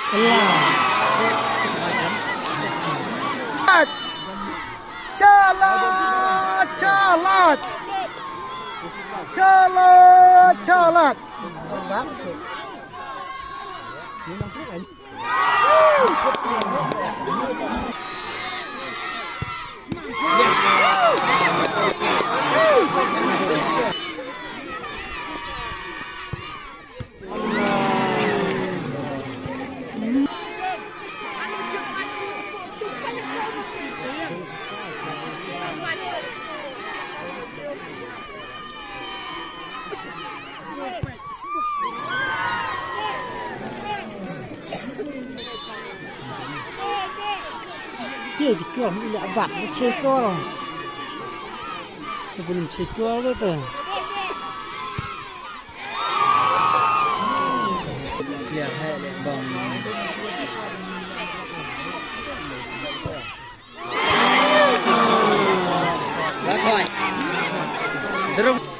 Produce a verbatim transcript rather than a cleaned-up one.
Chalaj! Chalaj! Chalaj! Chalaj! Te ji kyol ni le abat ni che kyol. Sebelum che kyol tu te. Clear hai le bom. Lakhoi. Drum.